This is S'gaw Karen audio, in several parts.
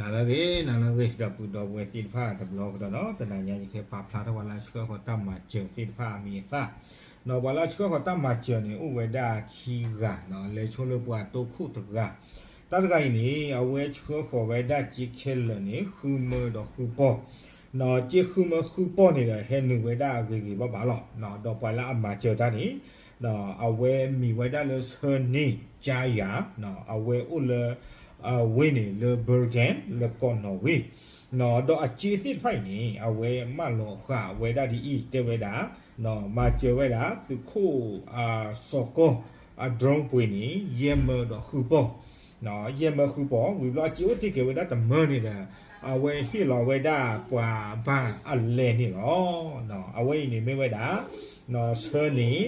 နၤလၢအဂ့ၤ နၤလၢအဂ့ၤ ဒီပုၢ်ဒီဝဲၢ်သ့ၣ်တဖၣ်တဘျီကဒီးနီၤ, တနၤညါယကဟဲပာ်ဖျါထီၣ်ပှၤလၢအဆှၢဃီၤတၢ်မၤစၢၤသ့ၣ်တဖၣ်အမံၤအသၣ်, ဒီးပှၤလၢအဆှၢဃီၤတၢ်မၤစၢၤန့ၣ် အိၣ်ဝဲဒၣ်ခံဂၤနီၤ, လဲၤဆိလၢပှၤတိခိၣ်တဂၤ, တၢ်တဂၤအံၤန့ၣ် အဝဲဆှၢဃီၤဝဲဒၣ်စ့ခဲလၢာ်န့ၣ် ဃုမၢဒီးဃုပီၢ်, စ့ဃုမၢဃုပီၢ်န့ၣ်ဒီး ဟဲနုာ်ဝဲဒၣ်ဂ့ၤဂ့ၤဘၣ်ဘၣ်လီၤ. ဒီးပှၤလၢအမၤစၢၤတၢ်န့ၣ် အဝဲမံၤဝဲဒၣ်လၢဆၢန့ၢ်ကါယၤ, အဝဲအိၣ်လၢ အဝ့ၢ်န့ၣ်လၢ Bergen လၢကီၢ်နီၣ်ဝ့, ဒီးအစ့သ့ၣ်တဖၣ်အံၤန့ၣ် အဝဲမၢလီၤဃာ်ဝဲဒၣ်ဒ်အံၤ တဲဝဲဒၣ် မၤစၢၤဝဲဒၣ် သုးခိၣ် စီၤကီၢ် အ drone ပှ့ၤန့ၣ် ယဲၢ်မၢဒီးဃုပီၢ်, ယဲၢ်မၢဃုပီၢ် ဝံၤဘျီအစ့အိၣ်တ့ၢ်က့ၤဝဲဒၣ်တမၢန့ၣ်ဒီး အဝဲဟ့ၣ်လီၤဝဲဒၣ်ပှၤဘၣ်အလဲၢ်န့ၣ်လီၤ. အဝဲအံၤန့ၣ်မ့ၢ်ဝဲဒၣ် ဆၢန့ၢ်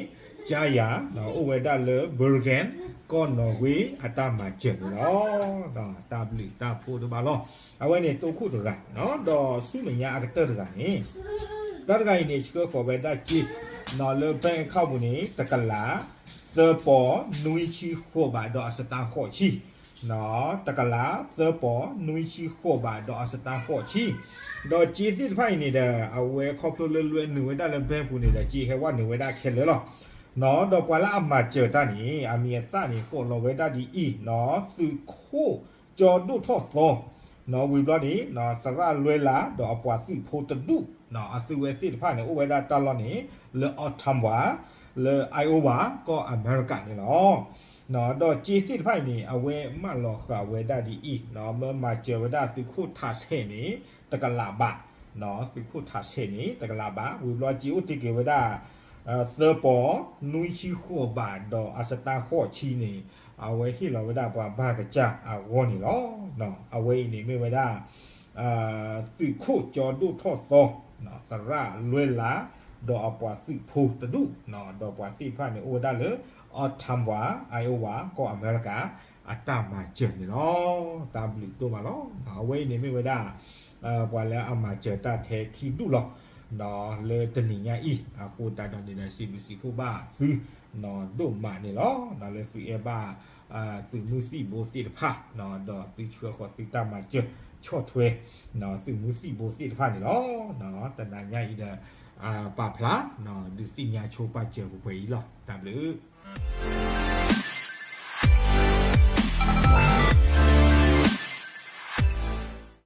ကါယၤ အိၣ်ဝဲဒၣ်လၢ Bergen ကီၢ်နီၣ်ဝ့အတၢ်မၤစၢၤန့ၣ်လီၤ. တၢ်ဘျုးတၢ်ဖှိၣ်တဘၣ်လီၤ. အဝဲန့ၣ်တိခိၣ်တဂၤ, ဒီးဆူမဲာ်ညါအကတၢၢ်တဂၤန့ၣ် တၢ်တဂၤအံၤန့ၣ် ဆှၢဃီၤဝဲဒၣ်စ့ လၢ bank account ပူၤန့ၣ် တကလး သၢပီၢ် နွံဆံဃိးဘးဒီးအစတါဃိးဆံ, တကလး သၢပီၢ် နွံဆံဃိးဘးဒီးအစတါဃိးဆံ, ဒီးစ့သ့ၣ်တဖၣ်အံၤန့ၣ်ဒီး အဝဲခီဖျိလၢလွဲနုာ်ဝဲဒၣ်လၢ bank ပူၤန့ၣ်ဒီး စ့ဟဲဝဲနုာ်ဝဲဒၣ်ခဲလၢာ်လီၤ. ဒီးပှၤလၢအမၤစၢၤတၢ်န့ၣ် အမံၤအသၣ်န့ၣ် ကိးလီၤဝဲဒၣ်ဒ်အံၤ, သုးခိၣ်ကၠီဒိၣ်ထီၣ်သီ ဝံၤဘျီန့ၣ် သရၣ်လွဲလး ဒီးအပှၤသုးဖိတဒူၣ် အသုဝဲသ့ၣ်တဖၣ်န့ၣ် အိၣ်ဝဲဒၣ်တၢ်လီၢ်န့ၣ် လၢ Ottumwa လၢ Iowa ကီၢ်အမဲရကၤန့ၣ်လီၤ. ဒီးစ့သ့ၣ်တဖၣ်အံၤန့ၣ် အဝဲမၢလီၤဃာ်ဝဲဒၣ်ဒ်အံၤ, မၢမၤစၢၤဝဲဒၣ်သုးခိၣ်ထးဆဲးန့ၣ် တကလးဘး, သုးခိၣ်ထးဆဲးန့ၣ် တကလးဘး, ဝံၤဘျီစ့အိၣ်တ့ၢ်က့ၤဝဲဒၣ် သၢပီၢ် နွံဆံဃိးဘးဒီးအစတါဃိးဆံန့ၣ် အဝဲဟ့ၣ်လီၤဝဲဒၣ်ပှၤဘၣ်ကစၢ်အဂီၢ်န့ၣ်လီၤ. အဝဲအံၤန့ၣ်မ့ၢ်ဝဲဒၣ် သုးခိၣ်ကၠီဒိၣ်ထီၣ်သီ သရၣ်လွဲလး ဒီးအပှၤသုးဖိတဒူၣ်, ဒီးပှၤသ့ၣ်တဖၣ်န့ၣ်အိၣ်ဝဲဒၣ်လၢ Ottumwa, Iowa ကီၢ်အမဲရကၤ အတၢ်မၤစၢၤန့ၣ်လီၤ. တၢ်ဘျုးဒိၣ်မးလီၤ. အဝဲအံၤန့ၣ်မ့ၢ်ဝဲဒၣ် ပှၤလၢအမၤစၢၤတၢ်ထဲခံဒူၣ်လီၤ. လၢတနံၤညါအံၤ အဃိသတးဒီးန့ၣ်ဒီး စံးဘျုးစံးဖှိၣ်ဘၣ်သု ဒိၣ်မးန့ၣ်လီၤ. လၢသုအဲၣ်ဘၣ် သုးမုၢ်သံၣ်ဘိသ့ၣ်တဖၣ် ဒီးသုဆှၢဃီၤသုတၢ်မၤစၢၤဆီၣ်ထွဲ သုးမုၢ်သံၣ်ဘိသ့ၣ်တဖၣ်န့ၣ်လီၤ. တနၤညါအံၤဒီး ပာ်ဖျါ ဒုးသ့ၣ်ညါဆိပာ်စၢၤပှဲၤပှဲၤအံၤလီၤ. တၢ်ဘျုး